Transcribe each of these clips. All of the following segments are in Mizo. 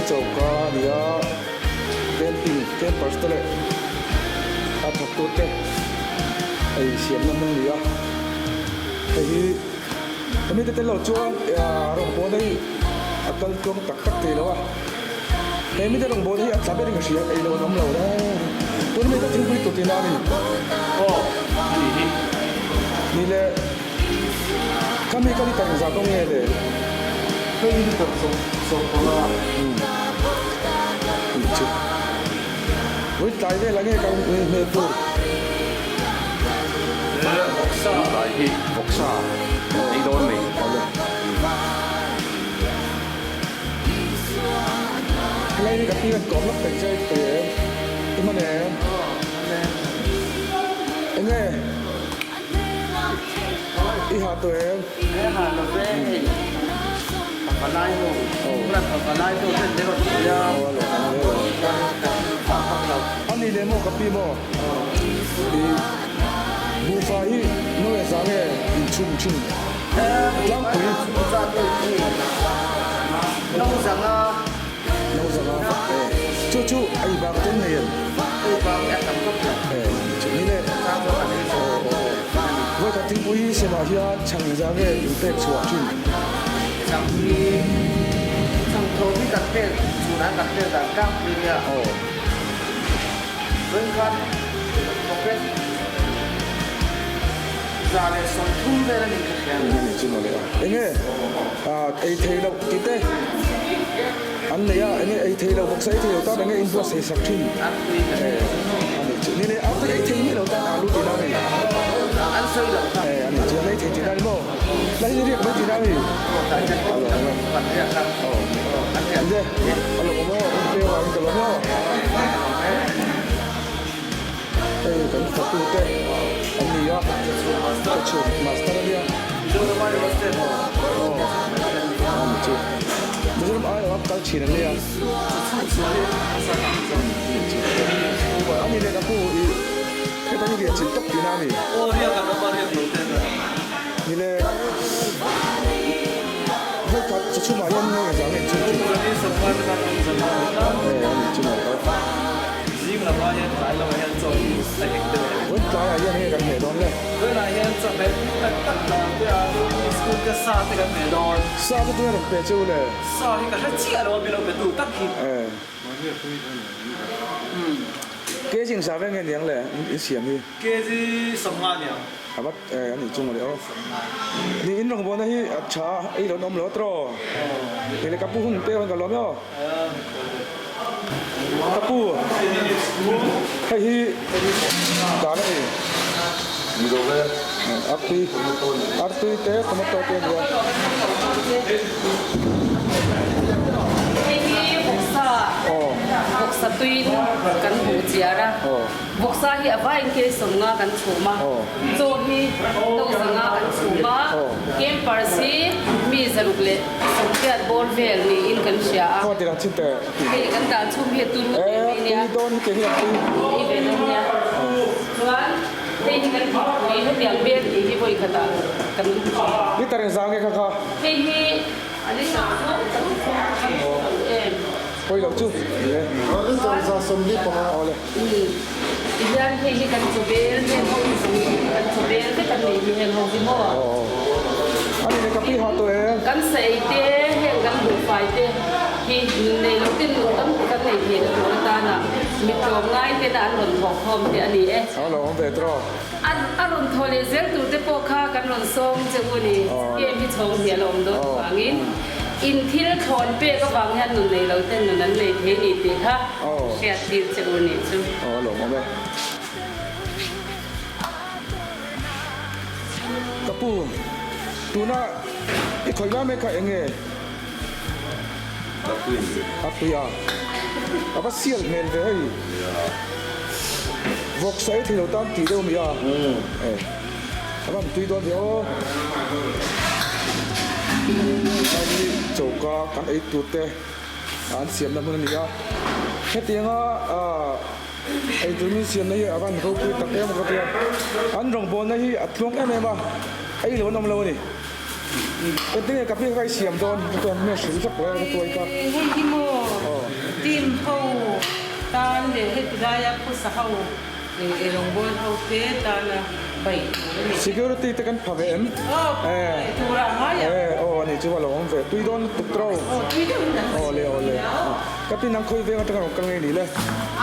choka a ni a, camping campers te leh a thawktu te ei siamna hmun a ni a, hei hi hemi te tel lo chuan rawngbawlna hi a kal tluang tak tak thei lo a, he mite rawngbawlna hi a tla berin ka hria ei lo an awm lo reng tun ami ka thingpui tur tihna a ni. Aw a nih hi. Ni le. Khami ka liter engzah dawn nge le? Hei hi liter 15. Tih chu. Vawi tlai vel ah nge ka hmel tur? Vawksa tlai hi vawksa ei dawn mai. Awle. Helai hi ka pi kan kawm lawk peih che peih em? I hman em? Enge? I ha tawh em? He ha lo ve hei Pavalai ho England Pavalai ho ten min rawn pui a chuan kan fah vak lo. A ni leh maw ka pi maw? I buhfai hi nawi a za nge inchhum thin? Tlangpui. No zanga. No zanga e. Chu chu ei bak ten nei em? Ei bak e a tam khawp lo. E chu ni le. Vawi khat thingpui hi semah hian chhang za nge in pek chhuah thin? Chhang hi chhang tho hi kan pek chhunah kan pek dan tlangpui nia. Aw. Vawi khat pocket 130 vel a nih ka hria. Eng nge chu mawle a? Enge ei thei loh tih te an nei a, enge ei thei loh vawksa ei thei lo tan enge in buatsaih sak thin a nih chu. Ni le artui ei thei miah lo tan alu tihna a ni. An sawi loh kha. A nih chu an ei thei tihna a ni maw? La hi riak mai tihna a ni. A lo awm e. Enge a lo awm aw, in peu ah in ka lo awm aw. Hei kan fatu te an ni a, ka chhun master a nia. Aw ani chu. Mizoram ai awm kal thin an nia. Ani leh ka pu i heta hi riah chin tawp tihna a ni. Ni le hei khat chhumah hian nge zang en chhun thin. Ee ani chu mai aw. Zing lamah hian tlai lamah hian chaw hi a hek deuh em? Vawi tlaiah hian enge kan hmeh dawn le? Vawiinah hian chawhmeh tui tak tak dan te a biskut te sa te kan hmeh dawn. Sa chu tunge rawn pe che u le? Sa hi ka hre chiah lo a min lo pe tu tak hi. Ee. Kg in sa ve nge niang le in siam hi? Kg 50 niang. A va eh a nih chu mawle aw. Ni in rawngbawlna hi a tha a ei lo an awm lo tiraw? Kei leh ka pu hun pek ang ka lawm e aw. Ka pu hei hi dan a ni. Artui artui te tomato te a nia. Hei hi vawksa vawksa tuiin kan hmuh chiar a. Vawksa hi a vaiin ke 50 kan chhum a, chaw hi no 500 kan chhum a, campers hi mi 180 bawr vel niin kan hria a. Hei kan dah chhum hi a turu teh mai nia, ei ve dawn nia. Chuan hei hi kan thingpui hetiang bel tih hi vawi khatah kan Hei hi a ni tak chu em. Pawi loh chu ni e. Awle. Tihian hei hi kan chaw bel heng ho hi zawng hi kan chaw bel vek an nei hi heng ho hi maw? A ni le ka pi ha tawh e. Kan sa ei te heng kan buhfai te hi nun nei lo ten nun tam tak an nei thei na tur atana mi tlawm ngai tena an rawn thawk khawm te a ni e. A lo awm ve tawh. A rawn thaw leh zel tur te pawh kha kan rawn sawm che u ni. Game hi chhawng hnial a awm dawn avangin in thil thlawn pek avang hian nun nei lo ten nun an nei thei ni tih kha hriat tir che u nih chu. Aw a lawm awm e. Ka pu, tuna i khawih lai mai kha eng nge? A tui a, a va sial hmel ve hei. Vawk sa ei thei lo tan tih deuh mi a. A van tui dawn ve aw. Lai hi choka kan ei tur te an siamna hmun a ni a. Hetianga ei tur min siamna hi a van ropui tak em ka tia. An rawngbawlna hi a tluang em em a, ei lo an awm lo a ni. Engtin nge ka pi kha i siam dawn? Ka tuan hmel hrilh vek lo a ka tuai ka. Hei hi maw? Aw. Team ho tan leh heti laia khawsa ho leh eirawngbawl ho te tana paih tur a ni. Security te kan pha ve em? Aw paih tur ah ngai ang. Eh aw ani chu a lo awm ve tui dawn lutuk tro. Aw tui deuhin kan Aw le aw le. Ka tin ang khawi veng atanga rawn kal ngei ni le.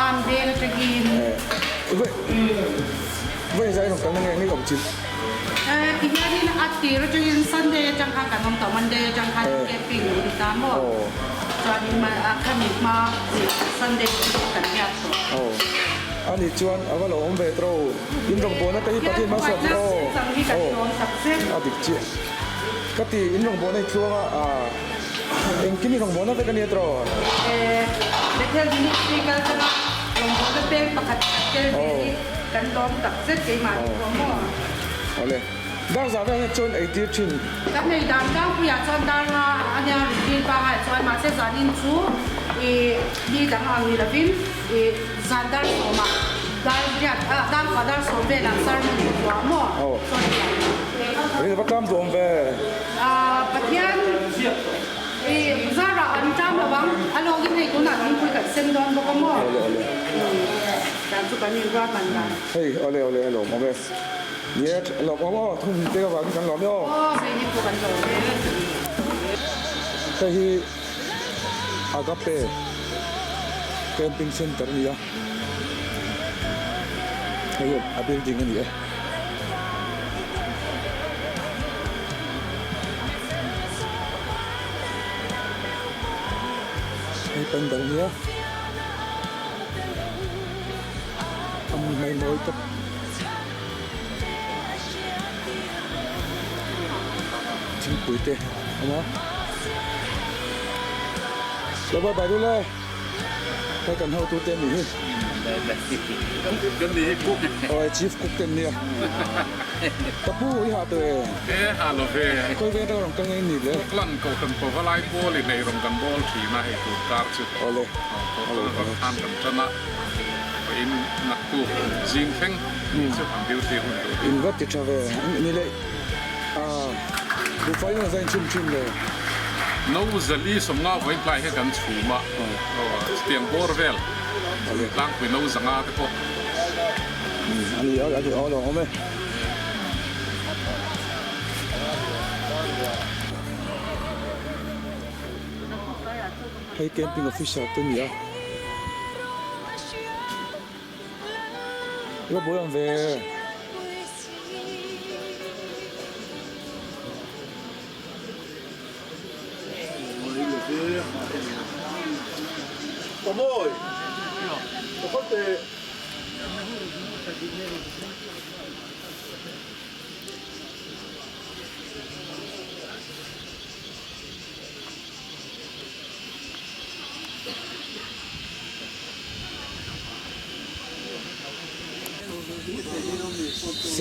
Am veng atangin. Eh vawi zai rawn kal na nge ngei awm chin. Eh ti hianin a tir atangin Sunday atang khan kan awm tawh Monday atang khan camping an ti ta maw. Chuanin a khami hma Sunday chu kan riak tawh. Aw ani chuan a va lo awm ve tro in rawngbawlna te hi Pathian hmasa aw aw a dik chiah ka ti in rawngbawlna hi tluang a engkim in rawngbawlna vek a nia tro. Eh Bethel Ministry kal tanga rawngbawlna peng pakhat tel ve hi kan lawm tak zet keimah ni pawh maw. Awle. Dar zah vel hian chuan ei tir thin. Kan nei dan tlangpuiah chuan dar nga a nia routine pangai chuan mahse zanin chu ih ni dang ang ni lovin ih zan dar sawmah dar riat ah dar kua dar sawm velah sermon ka tuah maw chuan zan Rin va tlam duh awm ve. Ah Pathian ih zarah an tlam lo ang a lawkin hei tunah thingpui kan sem dawn bawk a maw. Awle awle. Dan chu kan inruahman dan. Hei awle awle a lawm awm e. Ye lawm awm aw thum te avangin kan lawm e aw. Aw hei hi pawh kan lawm e. Hei hi Agape Camping Center a ni a, hei hi a building a ni e. Hei pandal a nia, a hmai mawi tawp. Thingpui te a awm a lo bye bye dul e hei kan hotu te anih hi aw chief cook te an nia ka pu i hah tawh e e hah lo ve khawi veng atanga rawn kal nge ni le Auckland kohhran pawh lai pawl in ei rawn kan bawl thin a hei tur kar chu awle awle khan kan tan a in naktuk zing thleng chu han duty hun tur hi. In va ti tha ve ni le a buhfai in zain chhum thin le. No zali sawmnga vawiin tlai hian kan chhum a chutiang bawr vel tlangpui no zanga te pawh. Ani a ani aw lo awm e. Hei camping officer te ni a. La buai awm ve.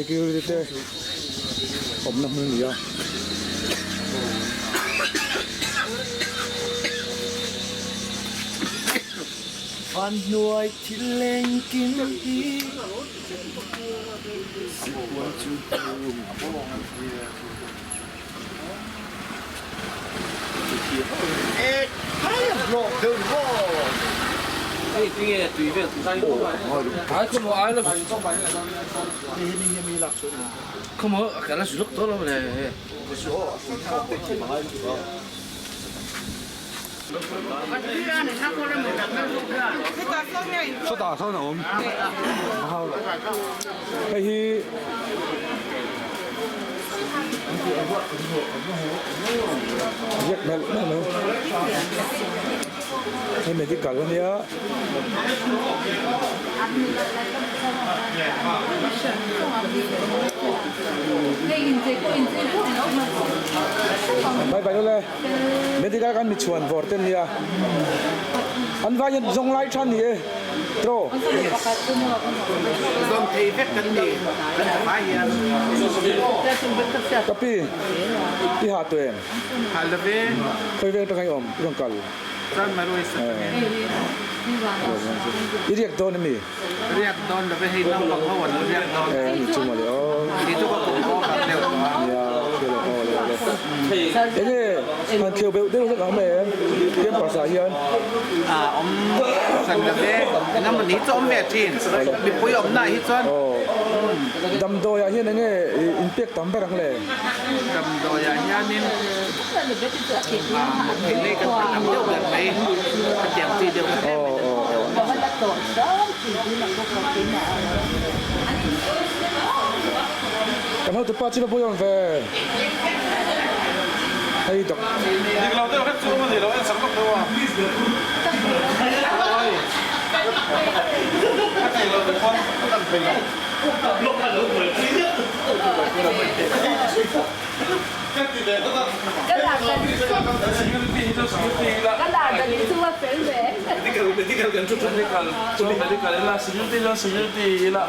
Security te awmna hmun a ni a. Sawtah sawn a awm hei hi ziak hmel hmel mai hei medical a nia. Bye bye le. Medical kan mi chhuan vawr te nia an vai hian zawng lai tha ni e tro. Zawng thei vek kan ni kan ta vai hian. Ka pi i ha tu em? Ha lo ve. Khawi veng atanga i awm i rawn kal? Chuan Marui sa ka ni. I riak dawn ami? Riak dawn lo ve hei naupang ho an lo riak dawn. Eh ani chu mawle aw. Ni chu ka kum pawh a kal deuh tawh a. Nia, awle awle. Enge han thleu beuh deuh hlek ang mai em campus ah hian. A awm hran lo ve, engemaw ni chu awm ve thin, mipui awmna ah hi chuan. Aw, damdawi ah hian enge inpek tam ber ang le? Damdawi ah hianin mutthilh lei kan pe tam deuh ber mai, hetiang chi deuh kha tlem in an ti deuh. Kan hotu pa chu va pawih awm ve. Hei dok. Dik lo deuh hlek chu awm a ni lo, en sak lawk deuh a. Ka thei lo te khawn ka kan thei lo. Ka ti ve tlat a. Security hi chu security ila. Medical medical kan chu medical chu medical ila security chuan security ila.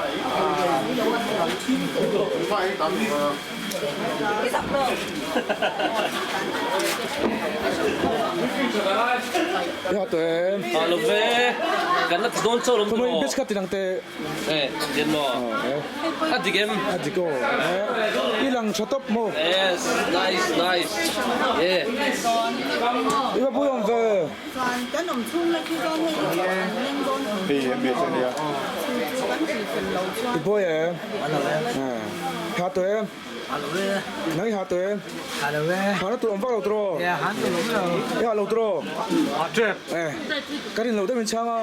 I ha tawh em? Ha lo ve, kan la ti dawn chauh lo Khawmai batch kha ti lang teh. E, tian maw? A dik em? A dik aw. I lang tha tawp maw? Yes, nice, nice. Yeah. I va pui awm ve. I buai em? Ha tawh em? Nang i ha tawh em? Ha na tur awm vak lo tawh aw? I ha lo tawh aw? Ka rin loh deuh in chhang a.